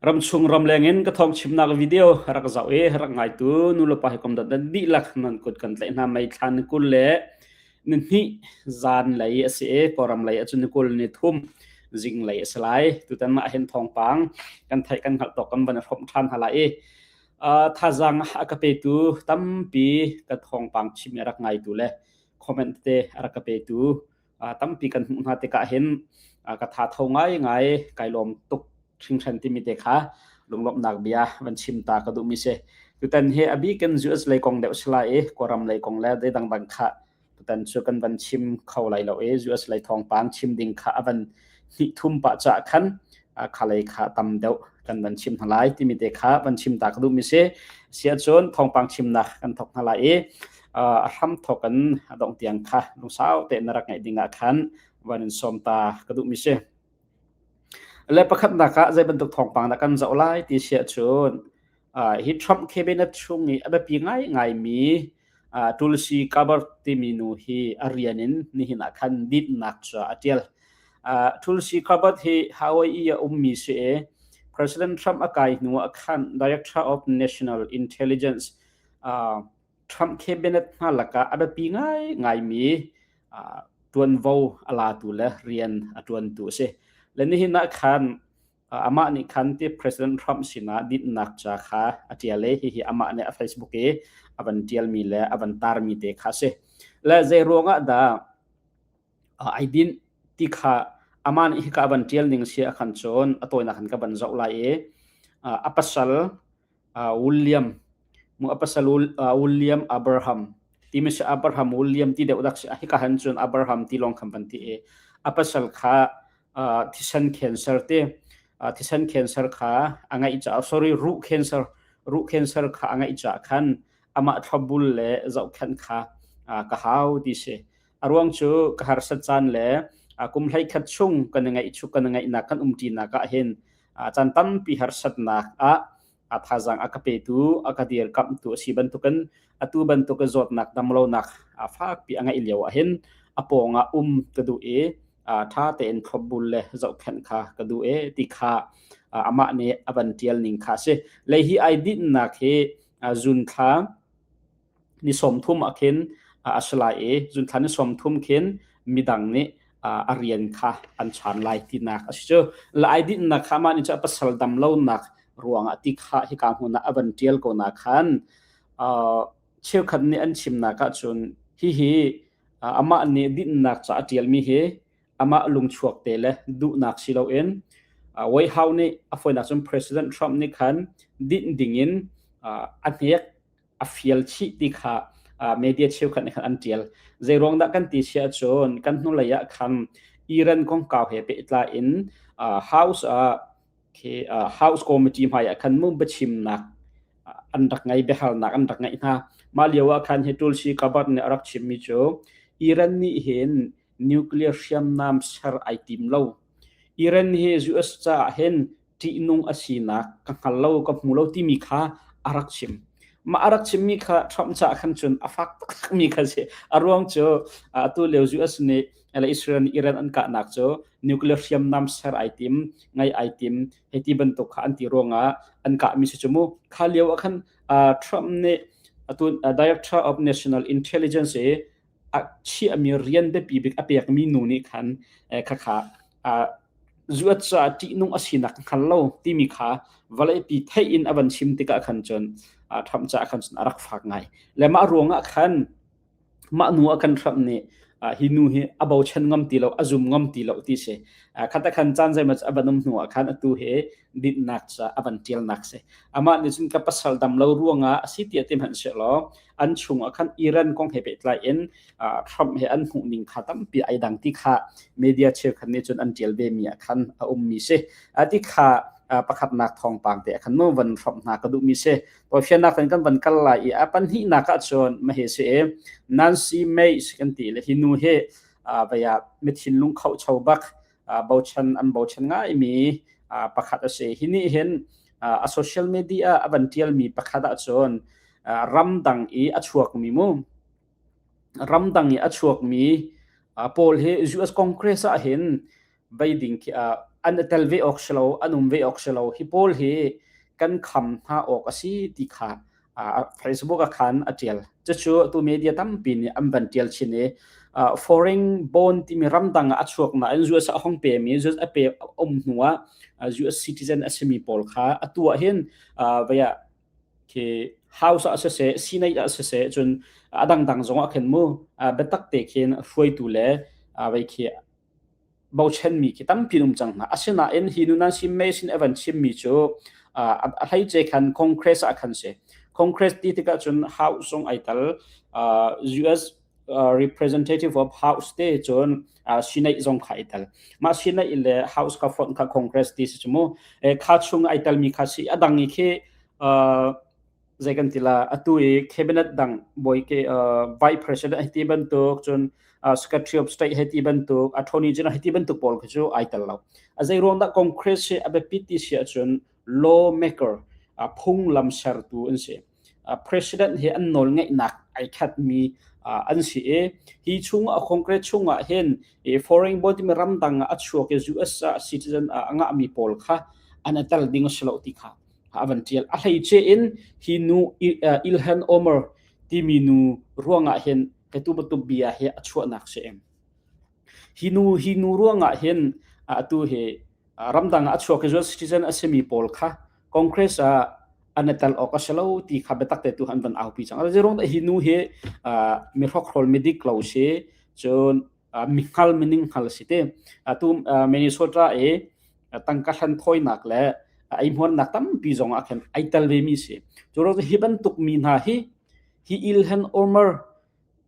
Ramchung ramleng in ka thawng chimnak video rak zoh i rak ngaitu nulepa hi kom dat nan dihlak nan kut kan tlaih hna. May thla ni 22 zan lei a si i Kawlram lei ahcun ni 23 zing lei a si lai. Tutan mah hin thawngpang kan theih kan hngalh tawk kan van i hrawmh ṭhan hna lai i thazaang a ka petu tampi ka thawngpang chim i rak ngaitu le comment te a rak ka petu tampi kan hmuh hna tikah hin ka tha tho ngaingai, kai lawm tuk hringhran timi te kha lunglawmhnak bia van chim ta ka duhmi si. Tutan hi a bik in US lei kong deuh si lai i Kawlram lei kong le zeidang dang kha tutan cu kan van chim kho lai lo i US lei thawngpang chim ding kha a van hnih thum pah caah khan kha lei kha tam deuh kan van chim hna lai timi te kha van chim ta ka duhmi si. Siahcun thawngpang chimnak kan thok hna lai i a hram thok in a dongh tiang kha lungsau tein na rak ngaih ding ah khan van in sawm ta ka duhmi si. Le pakhatnak ah zei bantuk thawngpang dah kan zoh lai ti si ahcun hi Trump cabinet chung i a biapi ngaingaimi Tulsi Gabbard timi nu hi a rian in nihin ah khan dinhnak cu a ṭial. Tulsi Gabbard hi Hawaii a ummi si i President Trump a kai hnu ah khan Director of National Intelligence Trump cabinet hna lakah a biapi ngaingaimi ṭuanvo a latu le rian a ṭuantu a si. Le nihin ah khan amah nih khan ti President Trump sinah dinhnak ca kha a ṭial i hihi amah nih a Facebook i a van ṭialmi le a van tarmi te kha a si. Le zei ruangah dah ai dinh ti kha amah nih hika a van ṭial ning si ah khan cun a tawinak in ka van zoh lai i a pasal William mu a pasal William Abraham timi si Abraham William ti deuh dak si hika han cun Abraham ti lawng khan van ti i a pasal kha thisen cancer te thisen cancer kha a ngeih caah, sorry, ruh cancer, ruh cancer kha a ngeih caah khan amah thlopbul le zohkhenh kha ka hau ti si. A ruang cu ka harsat caan le kum 11 chung kan i ngaih kan i ngaihnak kan umṭinak ah hin caan tampi harsatnak ah a thazaang a ka petu, a ka dirkamhtu a si bantukin atu bantuk zawtnak damlonak a fakpi a ngeih lio ah hin a pawng ah um ka duh i ṭha tein thlopbul le zohkhenh kha ka duh e ti kha amah nih a van ṭial ning kha a si. Lei hi ai dinhnak hi zun thla ni 30 ah khin a si lai i zun thla ni 30 khin midang nih a rian kha an chan lai tinak a si cu. La ai dinhnak kha mah nih cu a pasal dam lonak ruangah ti kha hika hmun ah a van ṭial ko na khan cheukhat nih an chimnak ahcun hihi amah nih dinhnak ca a ṭialmi hi amah lungchuak te le duhnak si loin White House nih a fawinak cun President Trump nih khan dinh dingin a hnek a fial chih ti kha media cheukhat nih khan an ṭial. Zei ruang dah kan ti si ahcun kan hnulei ah khan Iran kongkau he pehtlai in House ah House Committee hmai ah khan mu biachimnak an rak ngei, biahalnak an rak ngeih hna. Mah lio ah khan hi Tulsi Gabbard nih a rak chimmi cu Iran nih hin nuclear hriamnam ser ai tim lo. Iran hi US caah hin ṭihnung a sinak ka hngal lo, ka hmu lo timi kha a rak chim. Mah a rak chimmi kha Trump caah khan cun a fak taktakmi kha si. A ruang cu atu lio US nih le Israel nih Iran an kahnak cu nuclear hriamnam ser ai tim, ngai ai tim, hei ti bantuk kha an ti ruangah an kahmi si cu mu. Kha lio ah khan Trump nih atu Director of National Intelligence i a chiahmi rian biapi bik a pekmi nu nih khan khakha zuat caah ṭihnung a sinak hngal lo timi kha vawleipi theih in a van chim tikah khan cun Trump caah khan cun a rak fak ngai. Le mah ruangah khan mah nu ah khan Trump nih hi nu hi a bochan ngam ti lo, a zum ngam ti lo ti si. Khata khan caan zeimaw a van um hnu ah khan atu hi dinhnak ca a van ṭialnak si. Amah nih cun ka pasal dam lo ruangah a si tiah ti hmanh sehlaw an chungah khan Iran kong he pehtlai in Trump he an hmuh ning kha tampi ai dang ti kha media cheukhat nih cun an ṭial ve mi ah khan a ummi si. Ti kha pakhatnak thawngpang te khan mu van hrawmh hna ka duhmi si. Tawifiannak in kan van kal lai i a pahnihnak ah cun mahe si i Nancy Mace kan ti le hi nu hi vaya mithinlung khohcho bak bochan an bochan ngaimi pakhat a si. Hi nih hin a social media a van ṭialmi pakhat ah cun ramdang i a chuakmi mu ramdang i a chuakmi pawl hi US Congress ah hin bei ding khi. an i tel ve awk si lo, an um ve awk si lo. Hi pawl hi kan kham hna awk a si ti kha Facebook ah khan a ṭial. Cucu atu media tampi nih an van ṭial chin i foreign born timi ramdang ah a chuak nain US a hong pemi, US a pe um hnu ah US citizen a simi pawl kha atu ah hin vei ah khi house ah siseh, Senate ah siseh, cun a dangdang zong ah khin mu biatak te khin hruaitu le vei khi bochanmi khi tampi an um cang hna. Asinain hi nu Nancy Mason a van chimmi cu a hleice khan Congress ah khan si. Congress ti tikah cun House zong ai tal US Representative of House te cun Senate zong kha ai tel. Mah Senate le House kha fonh kha Congress ti si cu mu. Kha chung ai telmi kha si. A dang i khi zei kan ti la atu i cabinet dang bawi ke vice president hei ti bantuk cun secretary of state hei ti bantuk attorney general hei ti bantuk pawl khi cu ai tel lo. A zei ruang dah Congress hi a biapit ti si ahcun lawmaker phunglam sertu an si. President hi an nawl ngeihnak ai khatmi an si i hi chung a Congress chungah hin foreign born timi ramdang ah a chuak i US ah citizen a ngahmi pawl kha an i tel ding a si lo ti kha a van ṭial. A hleice in hi nu Ilhan Omar timi nu ruangah hin tu bantuk bia hi a chuahnak si. Hi nu ruangah hin atu hi ramdang ah a chuak i citizen a simi pawl kha Congress ah an i tel awk a si lo ti kha biatak te tu an van aupi cang. Zeiruang dah hi nu hi mi hrokhrawl mi dik lo si cun mi hngal mi ning hngal si te. Atu Minnesota i tangka hlan thawinak le eihmuarnak tampi zong ah khan ai tel ve mi si. Cu ruang hi bantuk mi hna hi hi Ilhan Omar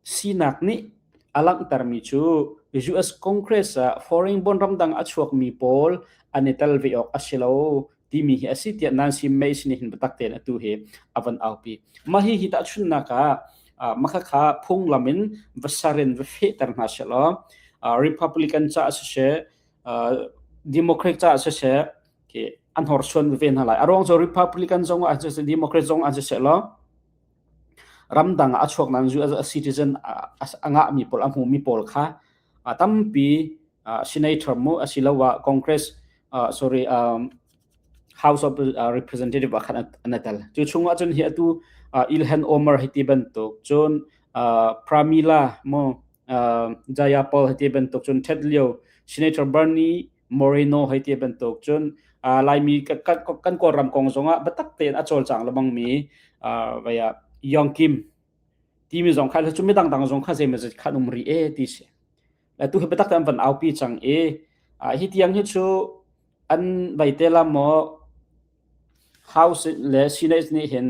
sinak nih a langhtermi cu US Congress ah foreign bond ramdang a chuakmi pawl an i tel ve awk a si lo timi hi a si tiah Nancy Mace nih hin biatak tein atu hi a van aupi. Mah hi hi tahchunhnak ah makhakha phunglam in va ser in va fehter hna sehlaw Republican caah siseh Democrat caah siseh an horsuan ve hna lai. A ruang cu Republican zong ah siseh Democrat zong ah siseh law ramdang ah a chuak nain US citizen a ngahmi pawl a hmumi pawl kha tampi senator mu asiloah Congress sorry House of Representative ah khan an i tel. Cu chungah cun hi atu Ilhan Omar hi ti bantuk cun Pramila mu Jayapal hi ti bantuk cun Ted Lieu Senator Bernie Moreno hei ti bantuk cun Laimi kan Kawlram kong zongah biatak tein a cawlcang lengmang mi vaya Yong Kim timi zong kha cu midang dang zong kha zeimawzat khan um rih e ti si. Tu hi biatak tein an van aupi cang i hi tiang hi cu an vai te la maw House le Senate nih hin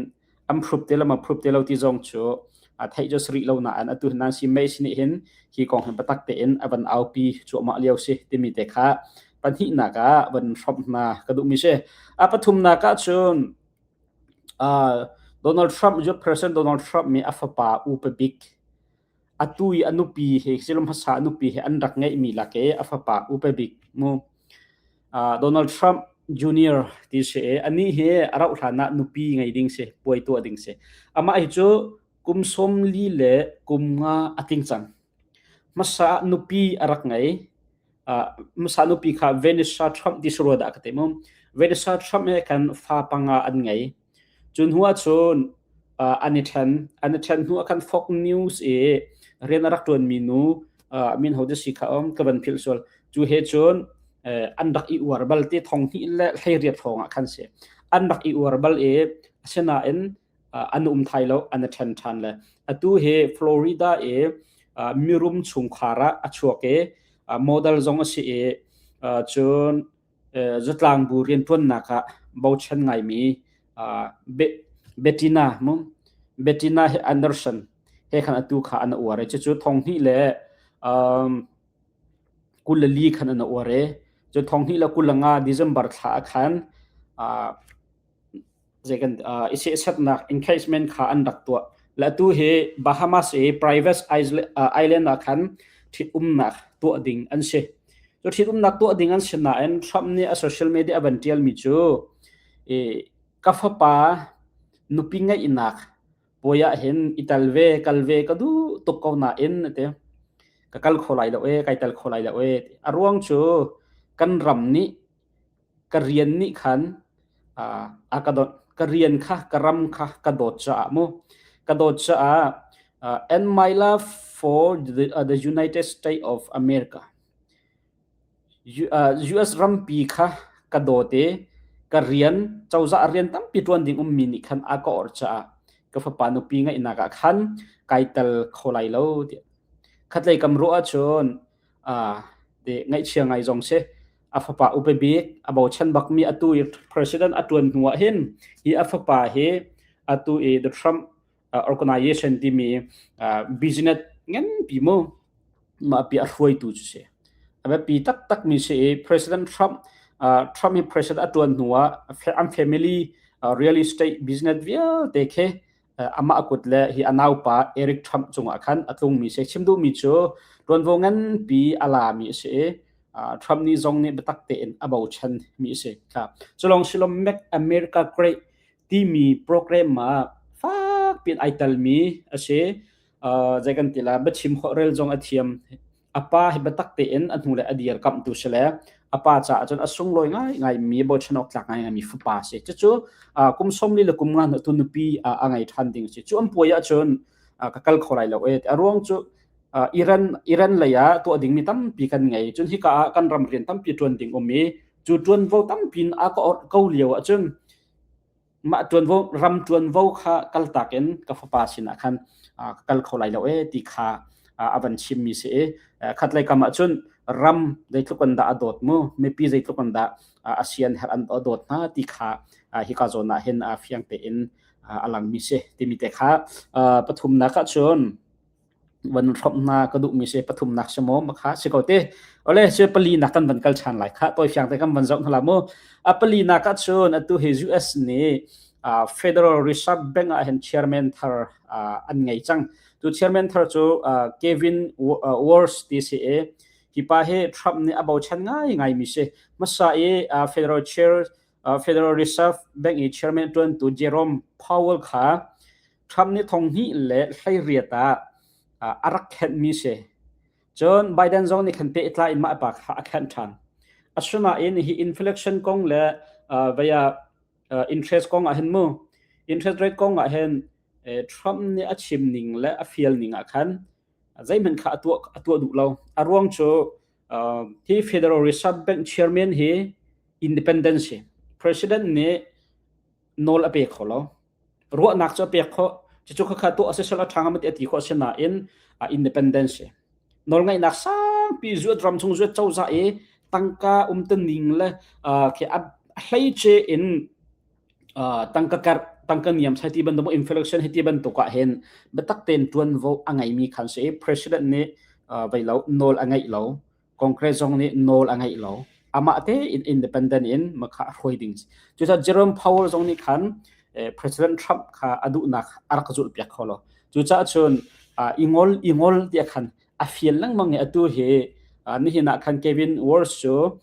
an phruk te lo maw phruk te lo ti zong cu a theih cu si rih lo nain atu Nancy Mace nih hin hi kong hi biatak tein a van aupi cuahmah lio si timi te kha pahnihnak ah van hrawmh hna ka duhmi si. A pathumnak ah cun uh, Donald Trump cu President Donald Trump nih a fapa upa bik atu i a nupi he silom hmasa a nupi he an rak ngeihmi lak i a fapa upa bik mu Donald Trump Jr. ti si i anih hi a rauh hlan ah nupi ngei ding si puai tuah ding si amah hi cu kum 40 le kum nga a tling cang hmasa ah nupi a rak ngei hmasa nupi kha Vanessa Trump ti si rua dah ka ti mu Vanessa Trump he khan fa panga an ngei Cun hnu ahcun an i ṭhen. An i ṭhen hnu ah khan Fox News i rian a rak ṭuanmi nu min ho si kha um ka van philh sual. Cu he cun an rak i uar bal ti thong hnih le 18 hrawng ah khan si. An rak i uar bal i asinain an um thai lo, an i ṭhen ṭhan le. Atu hi Florida i mirum chungkhar ah a chuak i model zong a si i cun zatlangbu rianṭuannak ah bochan ngaimi Bettina mu Bettina Anderson he khan atu kha an uar i cucu thong hnih le 24 khan an uar i cu thong hnih le 25 December thla ah khan zei kan i sehsatnak encasement kha an rak tuah. Le atu hi Bahamas i private island ah khan ṭhitumnak tuah ding an si. Cu ṭhitumnak tuah ding an si nain Trump nih a social media a van ṭialmi cu i ka fapa nupi ngeihnak puai ah hin i tel ve kal ve ka duh tuk ko nain a ti. Ka kal kho lai lo e, kai tel kho lai lo e. A ruang cu kan ram nih Ka rian nih khan a ka dawt ka rian kha ka ram kha ka dawt caah mu ka dawt caah and my love for the United States of America US rampi kha ka dawt i ka rian cozah rian tampi ṭuan ding ummi nih khan a ka orh caah ka fapa nupi ngeihnak ah khan kai tel kho lai lo tiah. Khatlei kam ruah ahcun te ngaihchia ngai zong si a fapa upa bik a bochan bakmi atu i president a ṭuan hnu ah hin hi a fapa hi atu i the Trump organization timi business nganpi mu mah pi a hruaitu cu si. A biapi taktak mi si i President Trump Trump hi president a ṭuan hnu ah an family real estate business vialte khi amah kut le hi a naupa Eric Trump cungah khan a tlungmi si. Chim duhmi cu ṭuanvo nganpi a lami a si i Trump nih zong nih biatak tein a bochan mi a si. Culong silom Make America Great timi program ah fakpi in ai telmi a si. Zei kan ti la biachim holhrel zong a thiam. A pa hi biatak tein a hnu le a dirkamhtu si le a pa caah cun a sunglawi ngaingai mi bochan awk tlak ngaingai mi fapa a si. Cucu kum 40 le kum nga hnu tu nupi a ngei ṭhan ding a si. Cu an puai ahcun ka kal kho lai lo e. A ruang cu Iran Iran lei ah tuah dingmi tampi kan ngei. Cun hika ah kan ram rian tampi ṭuan ding um i cu ṭuanvo tampi in a ka orh ko lio ahcun mah ṭuanvo ram ṭuanvo kha kaltak in ka fapa sinah khan ka kal kho lai lo e ti kha a van chimmi si i khatlei kam ah cun ram zeitluk in dah a dawt mu mipi zeitluk in dah a sian herh an a dawt hna ti kha hika zawn ah hin fiang tein a langmi si timi te kha pathumnak ah cun van hrawmh hna ka duhmi si pathumnak si maw makha si ko te ole si pali nak kan van kal chan lai kha toi fiang te kan van zoh hna la mu a pali nak ah cun atu hi US nih Federal Reserve Bank ah hin chairman thar an ngei cang tu chairman thar cu Kevin Warsh ti si i hi pa hi Trump nih a bochan ngai ngai mi si hmasa i Federal Chair Federal Reserve Bank i chairman tuantu Jerome Powell kha Trump nih thong hnih le 18 ah a rak khenhmi si. Cun Biden zong nih khan pehtlai in mah pa kha a khenh ṭhan. Asinain hi inflation kong le vaya interest kong ah hin mu interest rate kong ah hin Trump nih a chim ning le a fial ning ah khan zeihmanh kha a tuah a tuah duh lo. A ruang cu hi Federal Reserve Bank chairman hi independent si. President nih nawl a pe kho lo. Ruahnak cu a pek khawh. Cucu khakha tuah a si sel a ṭha ngam ti a ti khawh asinain independence si. Nawlngaihnak sangpi zuat ram chung zuat cozah i tangka umtuning le khi a hleice in tangka karh tangka niam sai ti bantuk inflation hi ti bantuk ah hin biatak tein ṭuanvo a ngeimi khan si i president nih vei lo nawl a ngeih lo Congress zong nih nawl a ngeih lo. Amah tein independent in makha a hruai ding. Cucaah Jerome Powell zong nih khan President Trump kha a duhnak a rak zulhpiak kho lo. Cucaah cun i ngol i ngol tiah khan a fial lengmang i atu hi nihin ah khan Kevin Warsh cu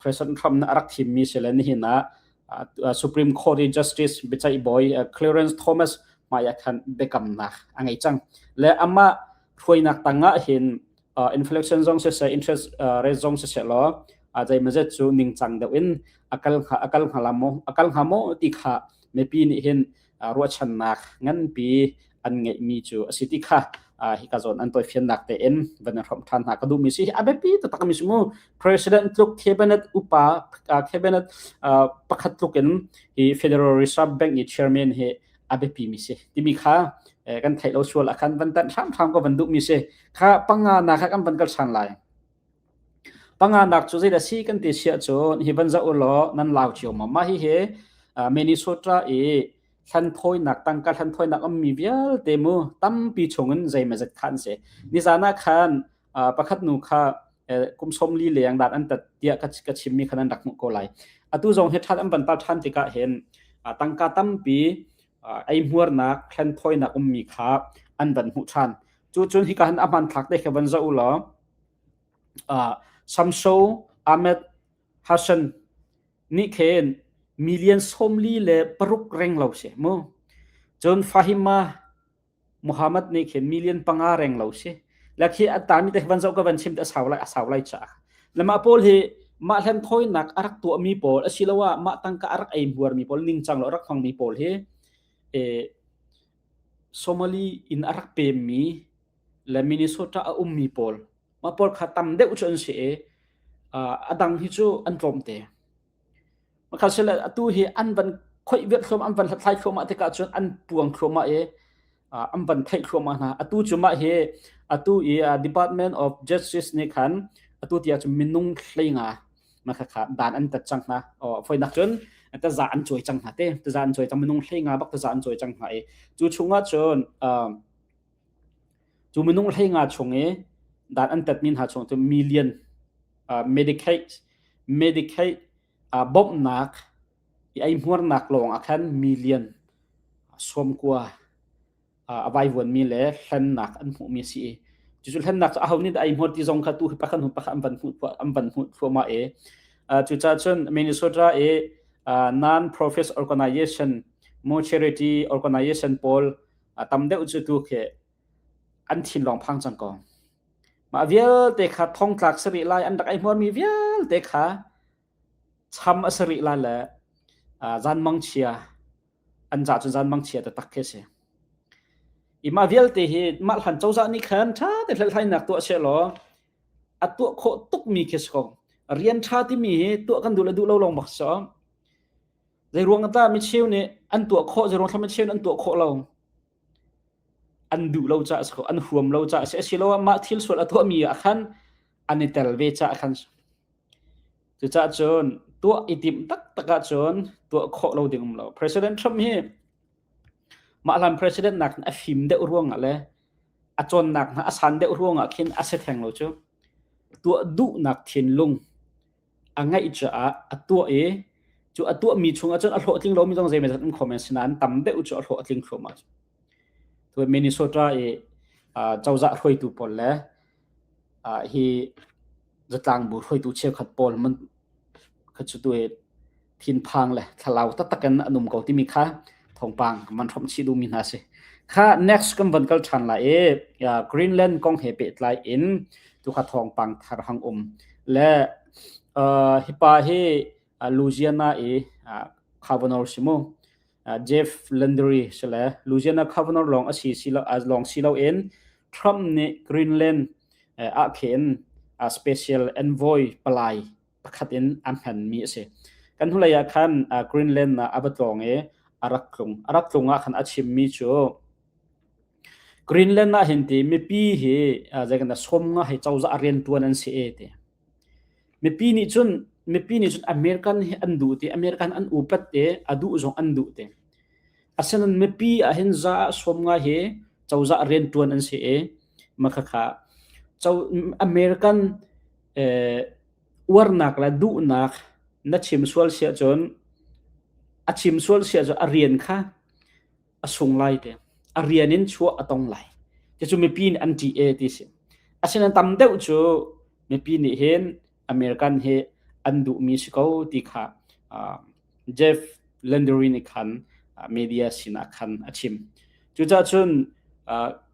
President Trump nih a rak thimmi si le nihin ah Supreme Court i Justice biaceih bawi Clarence Thomas hmai ah khan biakamnak a ngei cang. Le amah hruainak tangah hin inflation zong siseh interest rate zong siseh law zeimawzet cu ningcang deuh in a kal hnga a kal hnga la maw a kal hnga maw ti kha mipi nih hin ruahchannak nganpi an ngeihmi cu a si ti kha hika zawn an tawifiannak tein van in hrawmh ṭhan hna ka duhmi si a biapi taktak mi si mu president tluk cabinet upa cabinet pakhat tluk in hi Federal Reserve Bank i chairman hi a biapi mi si timi kha kan theih lo sual ah khan van tanh hramhram ko van duh mi si kha panga na kha kan van kal ṭhan lai panga nak cu zeidah si kan ti siah cun hi van zoh u law nan lau cio ma mah hi hi Minnesota i hlanthawinak tangka hlanthawinak ummi vialte mu tampi chungin zeimazet kha an si nizan ah khan pakhat nu kha kum 40 leng dan an tat tiah ka chimmi khan an rak hmuh ko lai. Atu zong hi ṭhat an van tar ṭhan tikah hin tangka tampi eihmuarnak hlenthawinak ummi kha an van hmuh ṭhan. Cu cun hika hin a hmanthlak te kha van zoh u law Samso Ahmed Hassan nih khin million 46 reng lo si mu. Cun Fahima Muhammad nih khin million panga reng lo si. La khi a tami te van zoh ka van chim te a sau lai a sau lai caah. Le mah pawl hi Mah hlenthawinak a rak tuahmi pawl asiloah mah tangka a rak eihmuarmi pawl ningcang lo a rak hmangmi pawl hi Somali in a rak pemmi le Minnesota a ummi pawl mah pawl kha tam deuh cu an si i a dang hi cu an tlawmte. Makha atu hi an van khoih viat thluahmah an van hlathlai thluahmah tikah cun an puang thluahmah i an van theih thluahmah hna. Atu cu mah hi atu i Department of Justice nih khan atu tiah cun minung 15 mah kha dan an tat cang hna. Foinak cun taza an cuai cang hna te. Taza an cuai cang minung 15 bak taza an cuai cang hna i cu chungah cun cu minung 15 chung i dan an tatmi hna chung cu million Medicaid Medicaid bawmhnak i eihmuarnak lawng ah khan million 90 a vaivuanmi le hlennak an hmuhmi a si i cucu hlennak cu aho nih dah eihmuar ti zong kha tu hi pakhat hnu pakhat an van hmuh an van hmuh thluahmah i cucaah cun Minnesota i non-profit organization mo charity organization pawl tam deuh cu tu khi an thin lawng phang cang ko. Mah vialte kha thongtlak si rih lai, an rak eihmuarmi vialte kha cham a si rih lai le zanmang chia an za cu zanmang chia taktak khi a si. I mah vialte hi mah hlan cozah nih khan ṭha te hlathlainak tuah sehlaw a tuah khawh tukmi khi si ko. Rian ṭha timi hi tuah kan duh le duh lo lawng bak si. Zei ruang dah micheu nih an tuah khawh, zei ruang thla micheu nih an tuah khawh lo. An duh lo caah a si ko, an huam lo caah a si. Asiloah mah thil sual a tuahmi ah khan an i tel ve caah khan cucaah cun tuah i timh taktak ahcun tuah khawh lo ding um lo. President Trump hi mah hlan president nakin a fim deuh ruangah le a cawnnak hna a san deuh ruangah khin a si theng lo cu. Tuah duhnak thinlung a ngeih caah a tuah i cu a tuahmi chungah cun a hlawhtling lomi zong zeimawzat um kho men sinain tam deuh cu a hlawh a tling thluahmah. Minnesota i cozah hruaitu pawl le hi zatlangbu hruaitu cheukhat pawl kha cu tu hi thinphang le thlalau taktak in an um ko timi kha thawngpang kan van hrawmh chih duhmi hna si. Kha next kan van kal ṭhan lai i Greenland kong he pehtlai in tu kha thawngpang thar hang um le hi pa hi Louisiana i governor si mu Jeff Landry si le Louisiana governor lawng a si si lo lawng si loin Trump nih Greenland ah khin special envoy palai pakhat in a hmanmi a si. Kan hnulei ah khan Greenland ah a va tlawng i a rak tlung. A rak tlung ah khan a chimmi cu Greenland ah hin ti mipi hi zei kan sawm nga hei cozah a riantuan an si e ti. Mipi nih cun mipi nih cun American hi an duh ti American an upat te a duh zong an duh te. Asinain mipi ah hin za ah sawm nga hi cozah riantuan an si i makhakha American uarnak le duhnak na chim sual si ahcun a chim sual si ahcun a rian kha a sung lai te a rian in chuah a tong lai cucu mipi nih an ṭih e ti si asinain tam deuh cu mipi nih hin American hi an duhmi si ko ti kha Jeff Landry nih khan media sinah khan a chim cucaah cun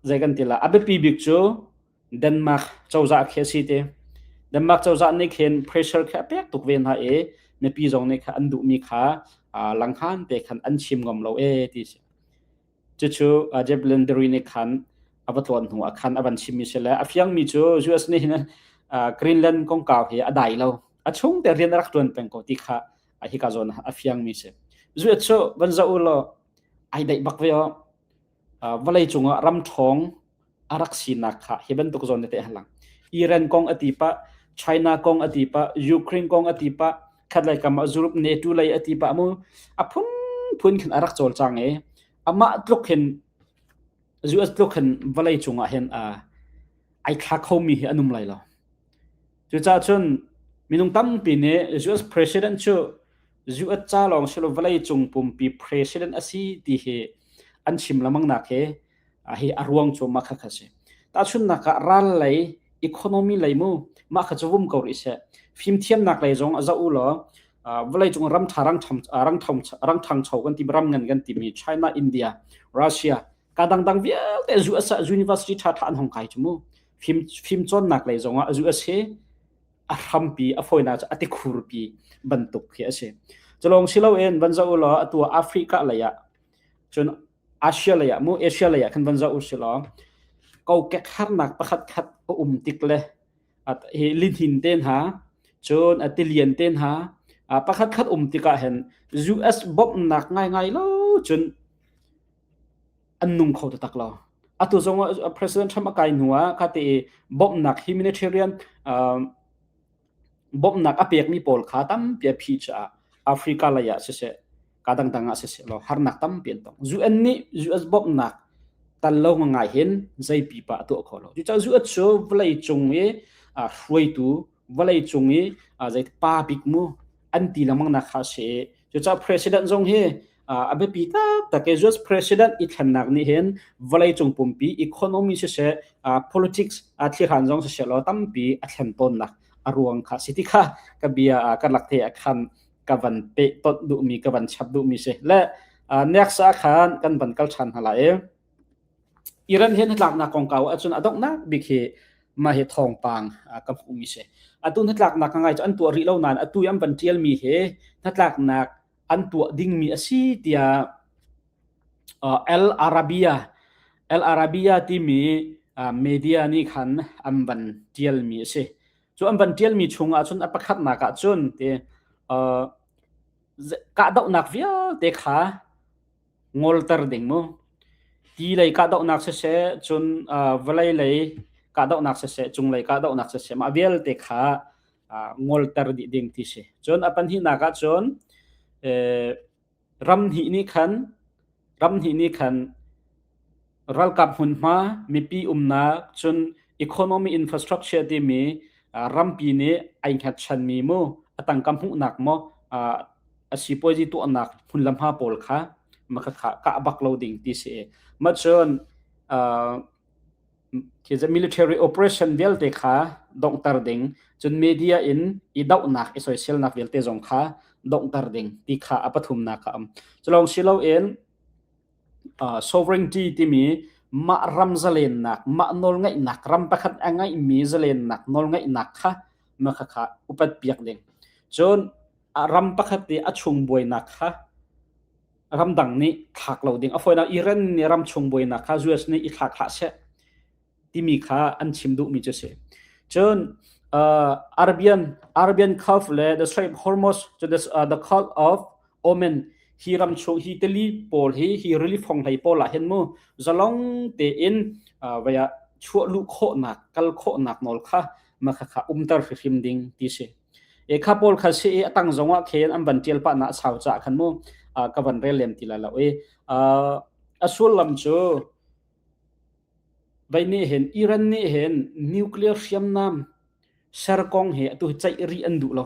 zei kan ti la a biapi bik cu Denmark cozah khi a si te. Denmark cozah nih khin pressure khi a pek tuk ve hna i mipi zong nih kha an duhmi kha langhan te khan an chim ngam lo e ti si. Cucu Jeff Landry nih khan a va tlawn hnu ah khan a van chimmi si le a fiangmi cu US nih hin Greenland kongkau hi a dai lo. A chung te rian a rak tuan peng ko ti kha hika zawn a fiangmi si. US cu van zoh u law ai daih bak ve o. Vawlei cungah ram ṭhawng a rak sinak kha hi bantuk zawn tete a lang. Iran kong a ti pah, China kong a ti pah, Ukraine kong a ti pah, khatlei kam ah Europe NATO lei a ti pah mu a phunphun khin a rak cawlcang i amah tluk hin US tluk hin vawlei cungah hin ai thla khomi hi an um lai lo. Cucaah cun minung tampi nih US president cu US ca lawng si lo vawlei cung pumpi president a si ti hi an chim lengmang nak hi hi a ruang cu mah kha kha si. Tahchunhnak ah ral lei economy lei mu mah kha cu vum ko rih seh. Fimthiamnak lei zong a zoh u law vawleicung ram ṭha rang ṭhangcho kan ti ram ngan kan timi China, India, Russia ka dangdang vialte US ah university ṭha ṭha an hong kai cu mu. Fim fimcawnnak lei zong ah US hi a. a hrampi a fawinak cu a tikhurpi bantuk khi a si. Culawng si loin van zoh u law atu Africa lei ah cun Asia lei ah mu Asia lei ah khan van zoh u si law kokek harnak pakhat khat a um tik le hi lihnin te hna cun a tilian te hna pakhat khat um tikah hin US bawmhnak ngaingai lo cun an nung kho taktak lo. Atu zong ah President Trump a kai hnu ah kha ti bawmhnak humanitarian bawmhnak a pekmi pawl kha tampi a phi caah Africa lei ah siseh ka dangdang ah siseh law harnak tampi an tong. UN nih US bawmhnak tal lo ngai hin zei pipa a tuah kho lo. Cucaah US cu vawlei cung i hruaitu vawlei cung i zei pa bik mu an ti lengmang nak kha a si i cucaah president zong hi a biapi taktak i US president i thlennak nih hin vawleicung pumpi economy siseh politics thlihan zong siseh law tampi a thlen tawnnak a ruang kha si ti kha ka bia ka lak te ah khan ka van peh tonh duhmi ka van chap duhmi si le next ah khan kan van kal ṭhan hna lai i Iran he hnatlaknak kongkau ahcun a donghnak bik hi mah hi thawngpang ka hmuhmi si. Atu hnatlaknak ka ngai cu an tuah rih lo nain atu i an van ṭialmi hi hnatlaknak an tuah dingmi a si tiah Al Arabiya Al Arabiya timi media nih khan an van ṭialmi a si. Cu an van ṭialmi chungah cun a pakhatnak ah cun ti kahdohnak vialte kha ngolter ding mu. Ti lei kahdohnak siseh, cun vawlei lei kahdohnak siseh, cunglei kahdohnak siseh, mah vialte kha ngolter dih ding ti si. Cun a pahnihnak ah cun ram hnih nih khan ram hnih nih khan ralkap hmunhma, mipi umnak, cun economy infrastructure timi rampi nih ai hngatchanmi mu, a tangka hmuhnak maw, a sipuazi tuahnak hmun le hma pawl kha makha kah bak lo ding ti si. Mah cun khi military operation vialte kha donghter ding, cun media in i dohnak, i soiselnak vialte zong kha donghter ding ti kha a pathumnak a um. Culawng si loin sovereignty timi mah ram zalennak, mah nawlngeihnak, ram pakhat a ngeihmi zalennak nawlngeihnak kha mah kha upat piak ding. Cun ram pakhat i a chung buainak kha ramdang nih thlak lo ding. A fawinak Iran nih ram chung buainak kha US nih i thlak hlah seh timi kha an chim duhmi cu si. Cun Arabian Arabian Gulf le the Strait of Hormuz to the, the Gulf of Oman hi ram chung hi tili pawl hi hi rili fonghlei pawl ah hin mu zalong tein vaya chuah luh khawhnak kal khawhnak nawl kha makha kha umter hrimhrim ding ti si. E kha pawl kha si i a tang zong ah khin an van ṭial pah na sau ca khan mu ka van rel lem ti lai lo i a sullam cu vei nih hin Iran nih hin nuclear hriamnam ser kong he atu ceih rih an duh lo.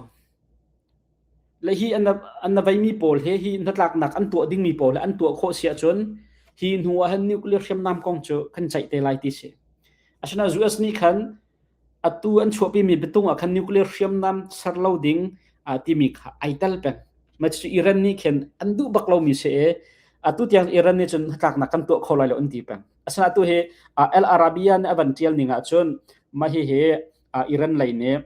Le hi an an veimi pawl he hi hnatlaknak an tuah dingmi pawl he an tuah khawh si ahcun hi hnu ah hin nuclear hriamnam kong cu kan ceih te lai ti si. Asinain US nih khan atu an chuahpimi biatung ah khan nuclear hriamnam ser lo ding timi kha ai tel peng. Mah cu Iran nih khin an duh bak lomi si i atu tiang Iran nih cun hnatlaknak kan tuah kho lai lo an ti peng. Asinain atu hi Al Arabiya nih a van ṭial ning ahcun mah hihi Iran lei nih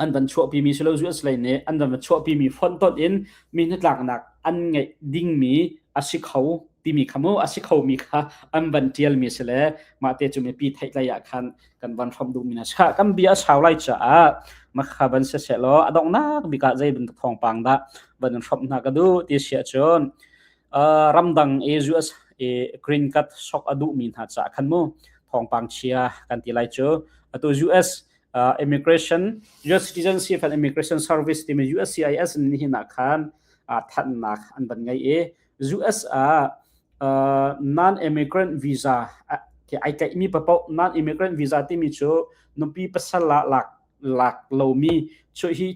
an van chuahpimi silo US lei nih an van chuahpimi fonhtonh in mi hnatlaknak an ngeih dingmi a si kho timi kha mu a si khomi kha an van ṭialmi si le mah te cu mipi theihtlei ah khan kan van hrawmh duhmi hna si kan bia a sau lai caah makha van si seh law a donghnak bik ah zei bantuk thawngpang dah van in hrawmh hna ka duh ti si ahcun ramdang i US i green card sok a duhmi hna caah khan mu thawngpang chia kan ti lai cu atu US immigration US Citizenship and Immigration Service timi USCIS nihin ah khan thanhnak an van ngei i US ah non-immigrant visa ai tlaihmi papoh non-immigrant visa timi cu nupi pasal ah lak lak lomi cu hi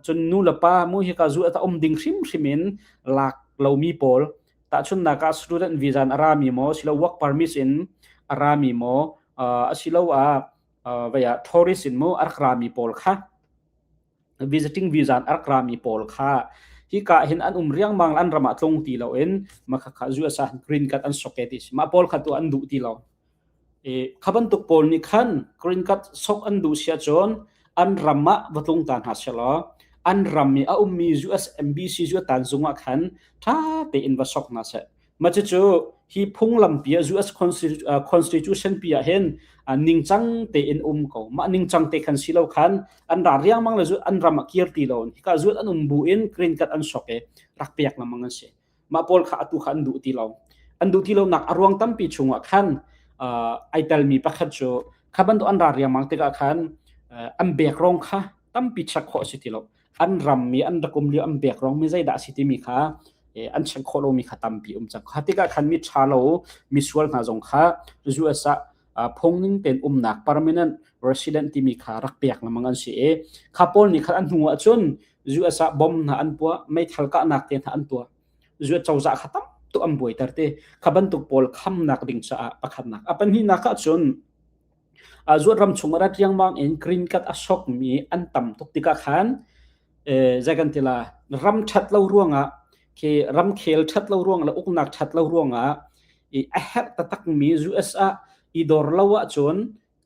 cun nu le pa mu hi ka zu a um ding hrimhrim in lak lomi pawl tahchunnak ah student visa in a rami maw silo work permit in a rami maw asiloah vei ah tourist in mu a rak rami pawl kha visiting visa in a rak rami pawl kha hika hin an um riangmang an ram ah tlung ti loin makha kha US ah green card an sok e ti si mah pawl kha tu an duh ti lo e kha bantuk pawl nih khan green card sok an duh sia cun. An ram ah va tlung ta hna sehlaw an ram i a ummi US Embassy cu tanzung ah khan ṭha tein va sok hna seh. Mah cucu hi phunglampi ah US Constitution pi ah hin ningcang tein um ko. Mah ningcang te khan si lo khan an ra riangmang le an ram ah kir ti lo. Hika zuat an um bu in green card an sok i rak pek lengmang an si. Mah pawl kha atu kha an duh ti lo. An duh ti lonak a ruang tampi chungah khan ai telmi pakhat cu kha bantuk an ra riangmang tikah khan an background kha tampi check khawh a si ti lo. An ram mi an rak um lio an background mi zeidah a si timi kha an check khawh lomi kha tampi um cang. Kha tikah khan mi ṭha lo misual hna zong kha US ah phungning tein umnak permanent resident timi kha rak pek lengmang an si i kha pawl nih khan an hnu ahcun US ah bomb hna an puah meithal kahnak te hna an tuah US cozah kha tam tuk an buaiter te kha bantuk pawl khamnak ding caah pakhatnak a pahnihnak ah cun zuat ram chung rat riangmang in green card a sokmi an tam tuk tikah khan zei kan ti la ram ṭhat lo ruangah khi ramkhel ṭhat lo ruang le uknak ṭhat lo ruangah i a herh taktakmi US ah i dor lo ahcun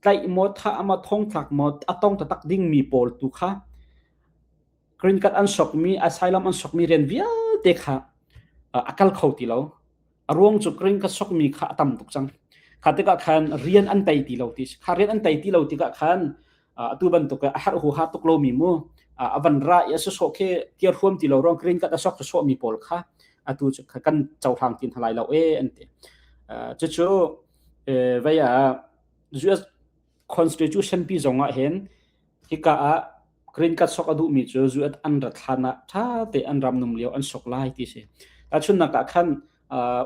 tlaih maw thah maw thongthlak maw a tong taktak dingmi pawl tu kha green card an sokmi asylum an sokmi rian vialte kha a kal kho ti lo. A ruang cu green card sokmi kha a tam tuk cang. Kha tikah khan rian an tei ti lo ti kha rian an tei ti lo tikah khan atu bantuk a herh huha tuk lomi mu a van ra i a sawh khi tiar huam ti lo ruang green card a sok sawhmi pawl kha atu cu kan cohlang ti hna lai lo e an ti. Cucu vei ah US Constitution pi zong ah hin hika ah green card sok a duhmi cu US an rat hlan ah ṭha te an ram num lio an sok lai ti si. Tahchunhnak ah khan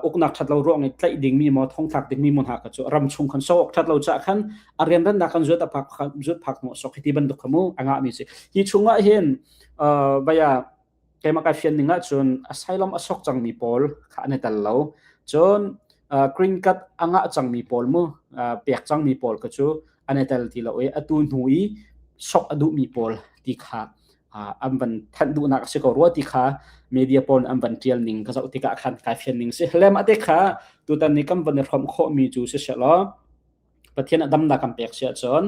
uknak ṭhat lo ruang i tlaih dingmi maw thongthlak dingmi maw hna kha cu ram chung khan sok ṭhat lo caah khan a rianrannak kan zuat a phak zuat phak hnu sok hi ti bantuk kha mu a ngahmi si. Hi chungah hin baya keimah kai fian ning ahcun asylum a sok cangmi pawl kha an i tel lo. Cun green card a ngah cangmi pawl mu pek cangmi pawl kha cu an i tel ti lo i atu hnu i sok a duhmi pawl ti kha an van thanh duhnak a si ko rua ti kha media pawl an van ṭial ning ka zoh tikah khan kai fian ning si. Hlem ate kha tutan ni kan van i hrawmh khawhmi cu si selaw Pathian a damnak kan pek si ahcun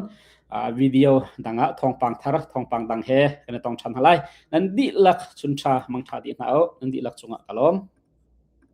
video dang ah thawngpang thar thawngpang dang he kan i tong ṭhan hna lai. Nan dihlak chun ṭha mangṭha dih hna u. Nan dihlak cungah ka lawm.